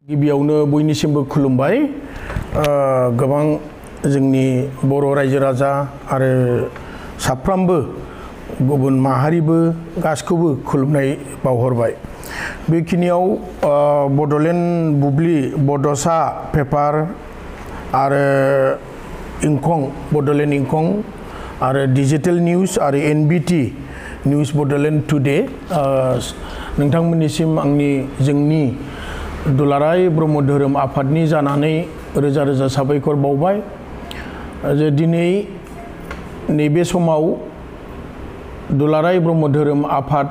गिबियावनो बयनिसिमबो खुलुमबाय गोबां जोंनि बर' रायजो राजा आरो साफ्रोमबो गुबुन माहारिबो गासैखौबो खुलुमनाय बावहरबाय बेखिनियाव बड'लेण्ड बुब्लि बड'सा पेपार आरो इंखं बड'लेण्ड इंखं आरो डिजिटेल निउज आरो एनबिटि निउज बड'लेण्ड टुडे नोंथांमोननिसिम आंनि जोंनि दुलाराय ब्रह्म धोरोम आफादनि जानानै रोजा रोजा साबायखर बावबाय जे दिनै नैबे समाव दुलाराय ब्रह्म धोरोम आफाद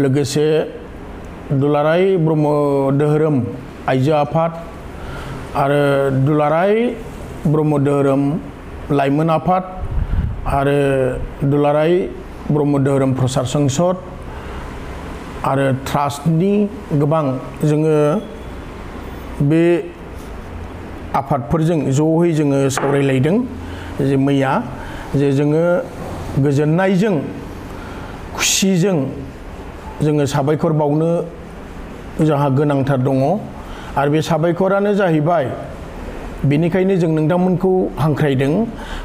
लोगोसे दुलाराय ब्रह्म धोरोम आइजो आफाद आरो दुलाराय ब्रह्म धोरोम लाइमोन आफाद आरो दुलाराय ब्रह्म धोरोम प्रसार संसद आरो ट्रास्टनि गोबां जोङो बे आफादफोरजों ज'है जोङो सावरायलायदों जे मैया जे जोङो गोजोननायजों खुसिजों जोङो साबायखर बावनो जोंहा गोनांथार दङ आरो बे साबायखरानो जाहैबाय बेनिखायनो जों नोंथांमोनखौ हांख्रायदों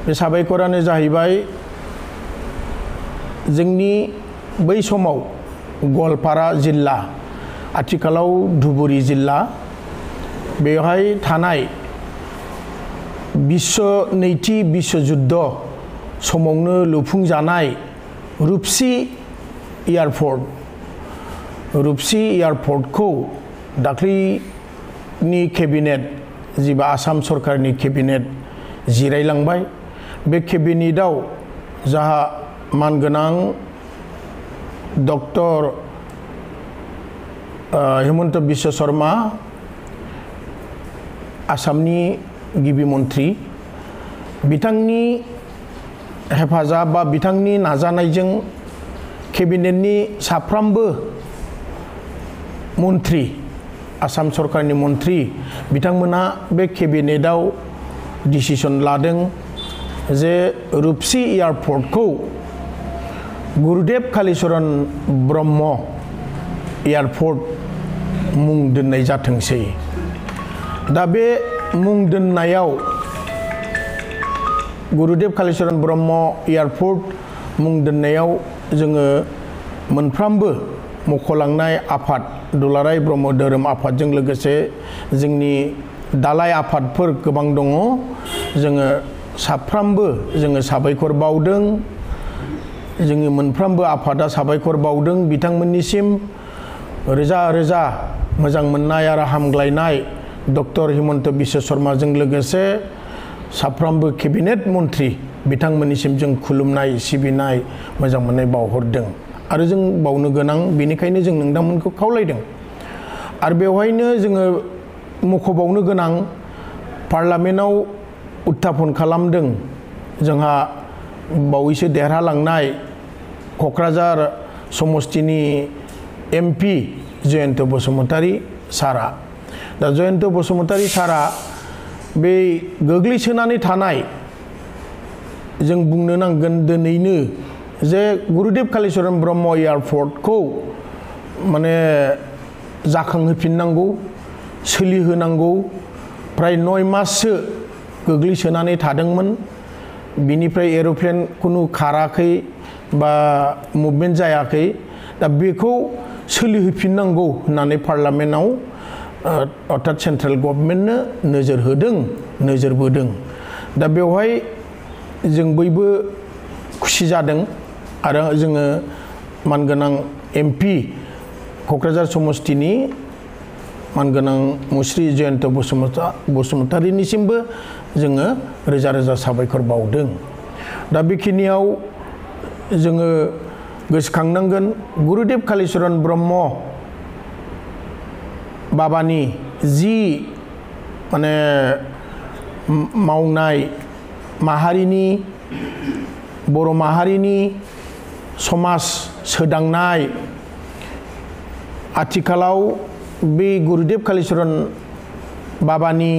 बे साबायखरानो जाहैबाय जोंनि बै समाव गवालपारा जिल्ला आथिखालाव धुबुरी जिल्ला बेवहाय थानाय नैथि विश्व युद्ध समावनो लुफुंजानाय रुपसी एयारपर्टखौ दाख्लैनि केबिनेट जिबा आसाम सरकारनि केबिनेट जिरायलांबाय बे केबिनेटआव जाहा मानगोनां डॉक्टर हिमन्त बिश्व शर्मा आसामनि गिबि मन्त्रि बिथांनि हेफाजाब बा बिथांनि नाजानायजों केबिनेटनि साफ्रोमबो मन्त्रि आसाम सरकारनि मन्त्रि बिथांमोना बे केबिनेटआव डिसिसन लादों जे रुपसी एयारपर्टखौ गुरुदेव कालीचरण ब्रह्म एयारपर्ट मुं दोननाय जाथोंसै दा बे मुं दोननायाव गुरुदेव कालीचरण ब्रह्म एयारपर्ट मुं दोननायाव जोङो मोनफ्रोमबो मख'लांनाय आफाद दुलाराय ब्रह्म धोरोम आफादजों लोगोसे जोंनि दालाय आफादफोर गोबां दङ जोङो साफ्रोमबो जोङो साबायखर बावदों जोंनि मोनफ्रोमबो आफादा साबायखर बावदों बिथांमोननिसिम रोजा रोजा मोजां मोननाय आरो हामग्लायनाय डक्टर हिमन्त बिश्व शर्माजों लोगोसे साफ्रोमबो केबिनेट मन्त्रि बिथांमोननिसिम जों खुलुमनाय सिबिनाय मोजां मोननाय बावहरदों आरो जों बावनो गोनां बेनिखायनो जों नोंथांमोनखौ खावलायदों आरो बेवहायनो जोङो मख'बावनो गोनां पार्लामेन्टआव उत्थापन खालामदों जोंहा बावैसो देरहालांनाय क'क्राझार समस्तिनि एमपि जयन्त बसुमतारी सारा दा जयन्त बसुमतारी सारा बे गोग्लैसोनानै थानाय जों बुंनो नांगोन दिनैनो जे गुरुदेव कालीचरण ब्रह्म एयारपर्टखौ माने जाखांहोफिननांगौ सोलिहोनांगौ प्राय 9 माससो गोग्लैसोनानै थादोंमोन बिनिफ्राय एर'प्लेन कुनु खाराखै बा मुभमेन्ट जायाखै दा बेखौ सोलिहोफिननांगौ होननानै पार्लामेन्टआव अर्थात सेन्ट्रेल गभर्नमेन्टनो नोजोर बोदों दा बेवहाय जों बयबो खुसि जादों आरो जोङो मानगोनां एमपि क'क्राझार समस्तिनि मानगोनां मुस्रि जयन्त बसुमतारीनिसिमबो जोङो रोजा रोजा साबायखर बावदों दा बेखिनियाव जोङो गोसोखांनांगोन गुरुदेव कालीचरण ब्रह्म बाबानि जि माने मावनाय माहारिनि बर' माहारिनि समाज सोदांनाय आथिखालाव बे गुरुदेव कालीचरण बाबानि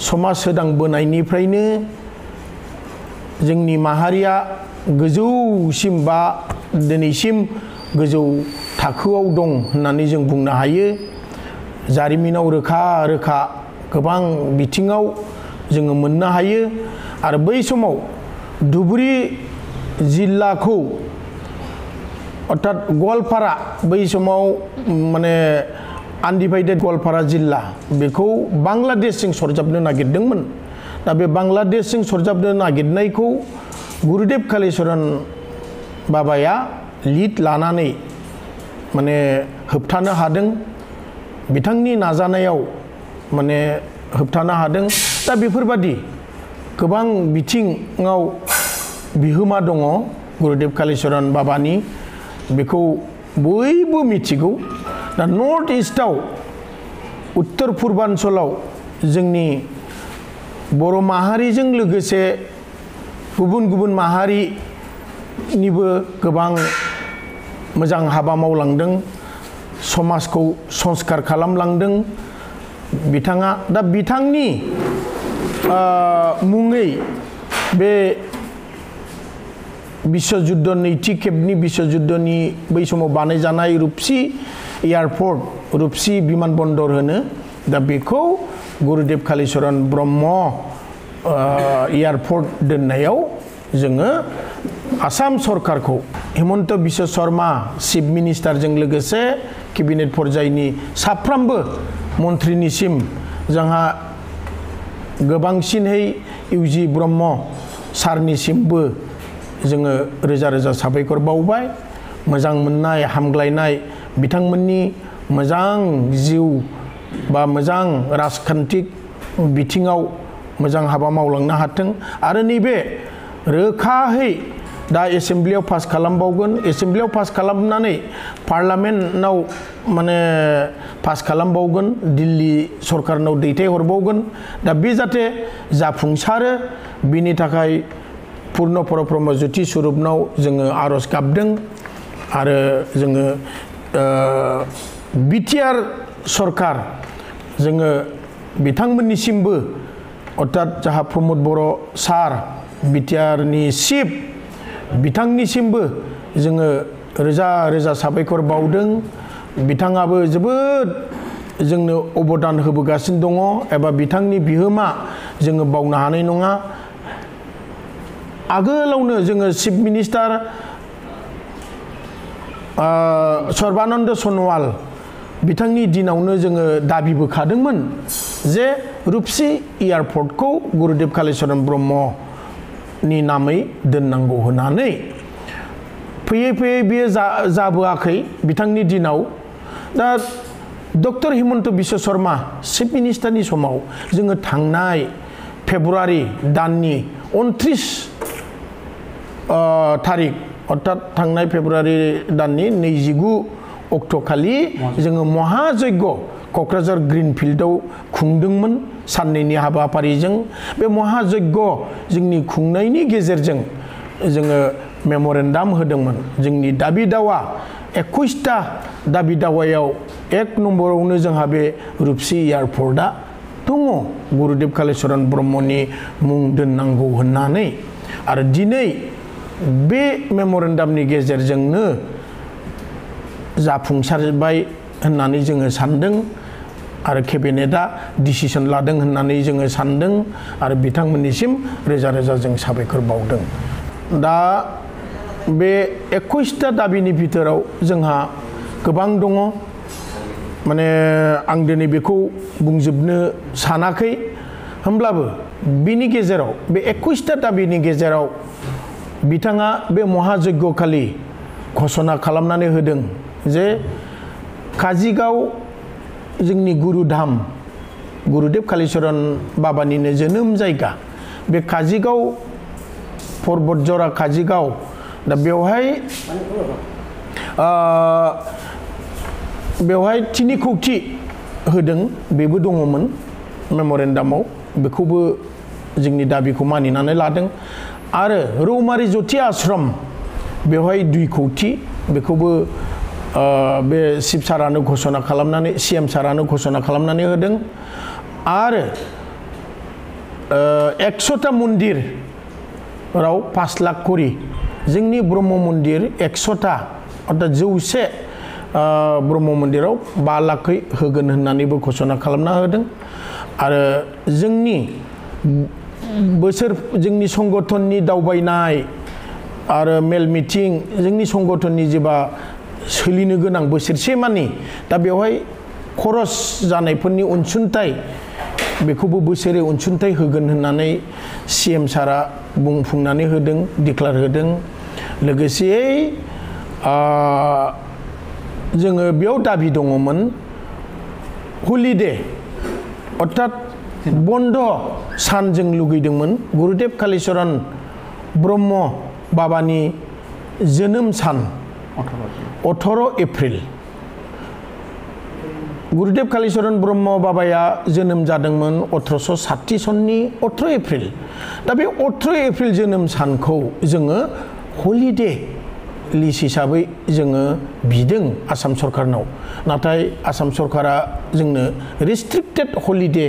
समाज सोदांबोनायनिफ्रायनो जोंनि माहारिया गोजौसिम बा दिनैसिम गोजौ थाखोआव दं होननानै जों बुंनो हायो जारिमिनाव रोखा रोखा गोबां बिथिङाव जोङो मोननो हायो आरो बै समाव धुबुरी जिल्लाखौ अर्थात गवालपारा बै समाव माने आनडिभाइडेड गवालपारा जिल्ला बेखौ बांलादेशजों सरजाबनो नागिरदोंमोन दा बे बांलादेशजों सरजाबनो नागिरनायखौ गुरुदेव कालीचरण बाबाया लिड लानानै माने होबथानो हादों बिथांनि नाजानायाव माने होबथानो हादों दा बेफोरबादि गोबां बिथिङाव बिहोमा दङ गुरुदेव कालीचरण बाबानि बेखौ बयबो मिथिगौ दा नर्थ इस्टआव उत्तर पूर्बांचलाव जोंनि बर' माहारिजों लोगोसे गुबुन गुबुन माहारिनिबो गोबां मोजां हाबा मावलांदों समाजखौ संस्कार खालामलांदों बिथाङा दा बिथांनि मुङै बे विश्वजुद्ध नैथि खेबनि विश्वजुद्धनि बै समाव बानायजानाय रुपसी एयारपर्ट रुपसी बिमान बन्दर होनो दा बेखौ गुरुदेव कालीचरण ब्रह्म एयारपर्ट दोननायाव जोङो आसाम सरकारखौ हिमन्त बिश्व शर्मा चिफ मिनिस्टारजों लोगोसे केबिनेट पर्यायनि साफ्रोमबो मन्थ्रिनिसिम जोंहा गोबांसिनै इउजि ब्रह्म सारनिसिमबो जोङो रोजा रोजा साबायखर बावबाय मोजां मोननाय हामग्लायनाय बिथांमोननि मोजां जिउ बा मोजां राजखान्थिक बिथिङाव मोजां हाबा मावलांनो हाथों आरो नैबे रोखाहै दा एसेम्ब्लियाव पास खालामबावगोन एसेम्ब्लियाव पास खालामनानै पार्लामेन्टआव माने पास खालामबावगोन दिल्ली सरकारनाव दैथायहरबावगोन दा बे जाहाथे जाफुंसारो बिनि थाखाय पूर्ण परब्रह्म ज्योति स्वरूपनाव जोङो आरज गाबदों आरो जोङो बिटिआर सरकार जोङो बिथांमोननिसिमबो अर्थात जाहा प्रमद बर' सार बिटिआरनि चिफ बिथांनिसिमबो जोङो रोजा रोजा साबायखर बावदों बिथाङाबो जोबोद जोंनो अबदान होबोगासिनो दङ एबा बिथांनि बिहोमा जोङो बावनो हानाय नङा आगोलावनो जोङो चिफ मिनिस्टार सर्बानन्द सन'वाल बिथांनि दिनावनो जोङो दाबि बोखादोंमोन जे रुपसी एयारपर्टखौ गुरुदेव कालीचरण ब्रह्मनि नामै दोननांगौ होननानै फैयै फैयै बेयो जाबोआखै बिथांनि दिनाव दा डक्टर हिमन्त बिश्व शर्मा चिफ मिनिस्टारनि समाव जोङो थांनाय फेब्रुवारि दाननि 29 थारिख अर्थात थांनाय फेब्रुवारि दाननि 29 अक्ट'खालि जोङो महायज्ञ क'क्राझार ग्रीनफिल्डआव खुंदोंमोन साननैनि हाबाफारिजों बे महायज्ञ जोंनि खुंनायनि गेजेरजों जोङो मेम'रेन्डाम होदोंमोन जोंनि दाबि दावा 21टा दाबि दावायाव 1 नम्बरावनो जोंहा बे रुपसी एयारपर्टआ दङ गुरुदेव कालीचरण ब्रह्मनि मुं दोननांगौ होननानै आरो दिनै बे मेम'रेन्डामनि गेजेरजोंनो जाफुंसारबाय होननानै जोङो सानदों आरो केबिनेटआ डिसिसन लादों होननानै जोङो सानदों आरो बिथांमोननिसिम रोजा रोजा जों साबायखर बावदों दा बे 21टा दाबिनि भितराव जोंहा गोबां दङ माने आं दिनै बेखौ बुंजोबनो सानाखै होमब्लाबो बिनि गेजेराव बे 21टा दाबिनि गेजेराव बिथाङा बे महायज्ञ खालि घोषणा खालामनानै होदों जे काजिगाव जोंनि गुरुधाम गुरुदेव कालीचरण बाबानिनो जोनोम जायगा बे काजिगाव पर्बतजरा काजिगाव दा बेवहाय 3 कौटि होदों बेबो दङमोन मेम'रेन्डामाव बेखौबो जोंनि दाबिखौ मानिनानै लादों आरो रौमारि ज्योति आश्रम बेवहाय 2 कौटि बेखौबो बे चिफ सारानो घोषणा खालामनानै सीएम सारानो घोषणा खालामनानै होदों आरो 100टा मन्दिराव 5 लाख करि जोंनि ब्रह्म मन्दिर 100टा अर्थात 100 ब्रह्म मन्दिराव 5 लाखै होगोन होननानैबो घोषणा खालामना होदों आरो जोंनि जोंनि संगठननि दावबायनाय आरो मेल मिटिं जोंनि संगठननि जेबा सोलिनो गोनां बोसोरसे मानि दा बेवहाय खरस जानायफोरनि अनसुंथाइ बेखौबो बोसोरे अनसुंथाइ होगोन होननानै CM सारा बुंफुंनानै होदों डिक्लेयार होदों लोगोसेयै जोङो बेयाव दाबि दङमोन हलिडे अर्थात बन्द सान जों लुगैदोंमोन गुरुदेव कालीचरण ब्रह्म बाबानि जोनोम सान 18 एप्रिल गुरुदेव कालीचरण ब्रह्म बाबाया जोनोम जादोंमोन 1860 सननि 18 एप्रिल दा बे 18 एप्रिल जोनोम सानखौ जोङो हलिडे लिस्ट हिसाबै जोङो बिदों आसाम सरकारनाव नाथाय आसाम सरकारा जोंनो रेस्ट्रिक्टेड हलिडे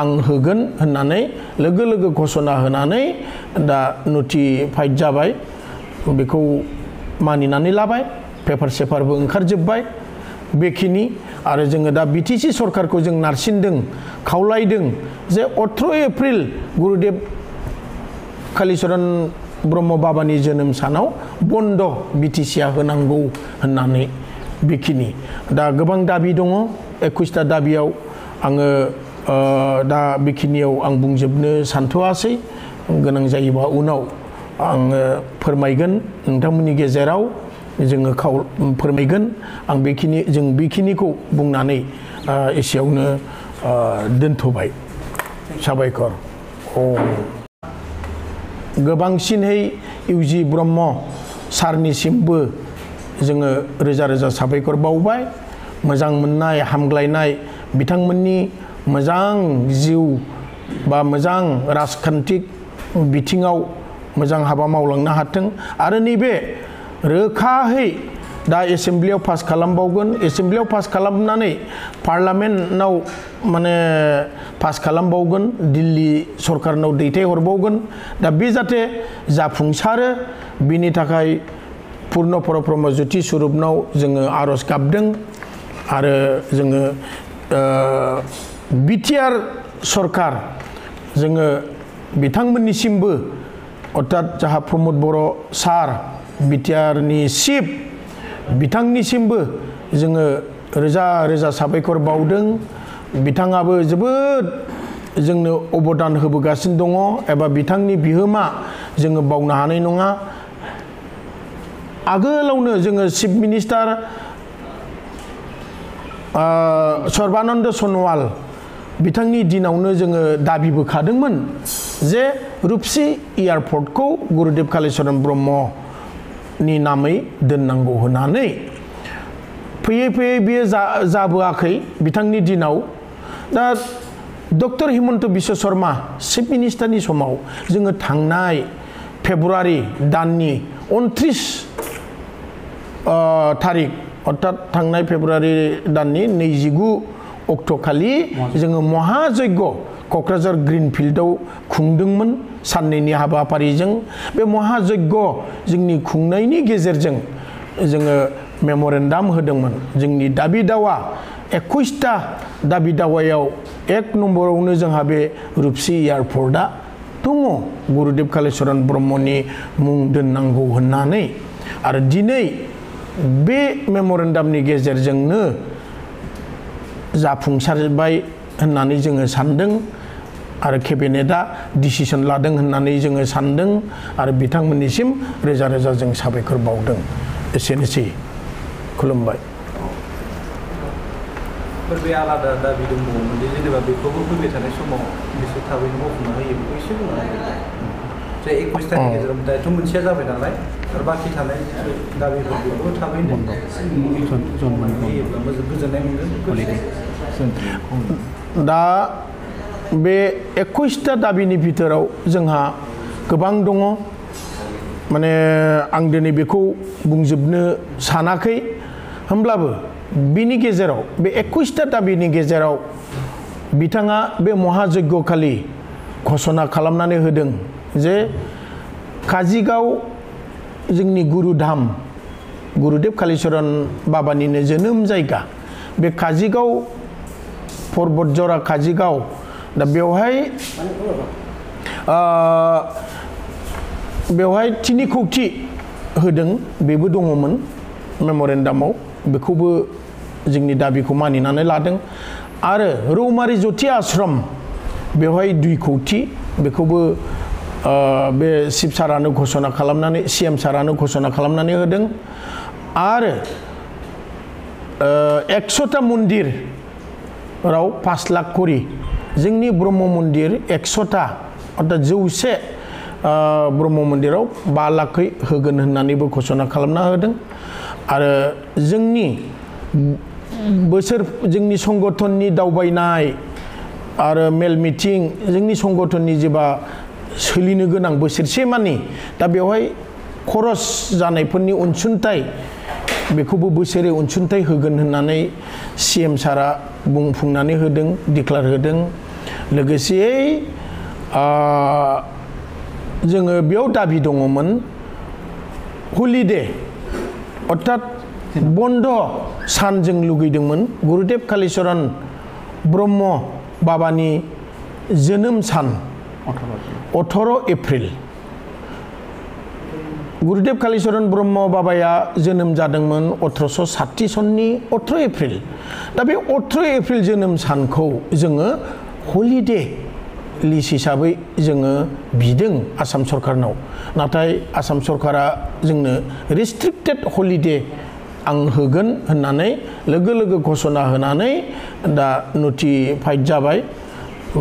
आं होगोन होननानै लोगो लोगो घोषणा होनानै दा नटिफाइड जाबाय बेखौ मानिनानै लाबाय पेपार सेपारबो ओंखारजोब्बाय बेखिनि आरो जोङो दा BTC सरकारखौ जों नारसिनदों खावलायदों जे 18 एप्रिल गुरुदेव कालीचरण ब्रह्म बाबानि जोनोम सानाव बन्द BTCआ होनांगौ होननानै बेखिनि दा गोबां दाबि दङ 21टा दाबियाव आङो दा बेखिनियाव आं बुंजोबनो सानथ'वासै गोनां जायोबा उनाव आङो फोरमायगोन नोंथांमोननि गेजेराव जोङो फोरमायगोन आं जों बेखिनिखौ बुंनानै एसेयावनो दोनथ'बाय साबायखर गोबांसिनहै इउजि ब्रह्म सारनिसिमबो जोङो रोजा रोजा साबायखर बावबाय मोजां मोननाय हामग्लायनाय बिथांमोननि मोजां जिउ बा मोजां राजखान्थिक बिथिङाव मोजां हाबा मावलांनो हाथों आरो नैबे रोखाहै दा एसेम्ब्लियाव पास खालामबावगोन एसेम्ब्लियाव पास खालामनानै पार्लामेन्टआव माने पास खालामबावगोन दिल्ली सरकारनाव दैथायहरबावगोन दा बे जाहाथे जाफुंसारो बिनि थाखाय पुर्ण परब्रह्म ज्योति स्वरूपनाव जोङो आरज गाबदों आरो जोङो BTR सरकार जोङो बिथांमोननिसिमबो अर्थात जाहा प्रमद बर' सार BTRनि चिफ बिथांनिसिमबो जोङो रोजा रोजा साबायखर बावदों बिथाङाबो जोबोद जोंनो अबदान होबोगासिनो दङ एबा बिथांनि बिहोमा जोङो बावनो हानाय नङा आगोलावनो जोङो चिफ मिनिस्टार सर्बानन्द सन'वाल बिथांनि दिनावनो जोङो दाबिबो खादोंमोन जे रुपसी एयारपर्टखौ गुरुदेव कालीचरण ब्रह्मनि नामै दोननांगौ होननानै फैयै फैयै बेयो जाबोआखै बिथांनि दिनाव दा डक्टर हिमन्त बिश्व शर्मा चिफ मिनिस्टारनि समाव जोङो थांनाय फेब्रुवारि दाननि 29 तारिख अर्थात थांनाय फेब्रुवारि दाननि 29 अक्ट'खालि जोङो महायज्ञ क'क्राझार ग्रीनफिल्डआव खुंदोंमोन साननैनि हाबाफारिजों बे महायज्ञ जोंनि खुंनायनि गेजेरजों जोङो मेम'रेन्डाम होदोंमोन जोंनि दाबि दावा 21टा दाबि दावायाव 1 नम्बरावनो जोंहा बे रुपसी एयारपर्टआ दङ गुरुदेव कालीचरण ब्रह्मनि मुं दोननांगौ होननानै आरो दिनै बे मेम'रेन्डामनि गेजेरजोंनो जाफुंसारबाय होननानै जोङो सानदों आरो केबिनेटआ डिसिसन लादों होननानै जोङो सानदों आरो बिथांमोननिसिम रोजा रोजा जों साबायखर बावदों एसेनोसै खुलुमबाय बे आलादा दाबि दंबावोमोन जेनेबा बेखौबो फैबाय थानाय समाव बिसोर थाबैनो मावफुंना होयो बेखौ एसे बुंनो हागोन जे 21टानि गेजेराव दाथ' मोनसेया जाबाय नालाय आरो बाखि थानाय दाबिफोरखौबो थाबैनो होयोब्ला गोजोननाय मोनगोन दा बे 21टा दाबिनि भितराव जोंहा गोबां दङ माने आं दिनै बेखौ बुंजोबनो सानाखै होमब्लाबो बिनि गेजेराव बे 21टा दाबिनि गेजेराव बिथाङा बे महायज्ञ खालि घोषणा खालामनानै होदों जे काजिगाव जोंनि गुरुधाम गुरुदेव कालीचरण बाबानिनो जोनोम जायगा बे काजिगाव पर्बत जरा काजिगाव दा बेवहाय 3 कौटि होदों बेबो दङमोन मेम'रेन्डामाव बेखौबो जोंनि दाबिखौ मानिनानै लादों आरो रौमारि ज्योति आश्रम बेवहाय 2 कौटि बेखौबो बे शिब सारानो घोषणा खालामनानै सीएम सारानो घोषणा खालामनानै होदों आरो 100टा मन्दिराव 5 लाख करि जोंनि ब्रह्म मन्दिर 100टा अर्थात 100 ब्रह्म मन्दिराव 5 लाखै होगोन होननानैबो घोषणा खालामना होदों आरो जोंनि जोंनि संगठननि दावबायनाय आरो मेल मिटिं जोंनि संगठननि जेबा सोलिनो गोनां बोसोरसे मानि दा बेवहाय खरस जानायफोरनि अनसुंथाइ बेखौबो बोसोरे अनसुंथाइ होगोन होननानै सीएम सारा बुंफुंनानै होदों डिक्लेयार होदों लोगोसेयै जोङो बेयाव दाबि दङमोन हलिडे अर्थात बन्द सान जों लुगैदोंमोन गुरुदेव कालीचरण ब्रह्म बाबानि जोनोम सान 18 एप्रिल गुरुदेव कालीचरण ब्रह्म बाबाया जोनोम जादोंमोन 1860 सननि 18 एप्रिल दा बे 18 एप्रिल जोनोम सानखौ जोङो हलिडे लिस्ट हिसाबै जोङो बिदों आसाम सरकारनाव नाथाय आसाम सरकारा जोंनो रेस्ट्रिक्टेड हलिडे आं होगोन होननानै लोगो लोगो घोषणा होनानै दा नटिफाइड जाबाय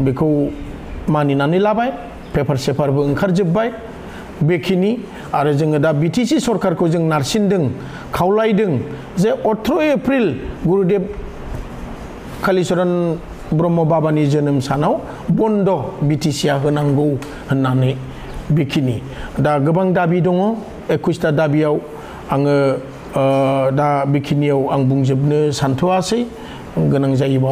बेखौ मानिनानै लाबाय पेपार सेपारबो ओंखारजोब्बाय बेखिनि आरो जोङो दा बिटिसि सरकारखौ जों नारसिनदों खावलायदों जे 18 एप्रिल गुरुदेव कालीचरण ब्रह्म बाबानि जोनोम सानाव बन्द बिटिसिआ होनांगौ होननानै बेखिनि दा गोबां दाबि दङ 21टा दाबियाव आङो दा बेखिनियाव आं बुंजोबनो सानथ'वासै गोनां जायोबा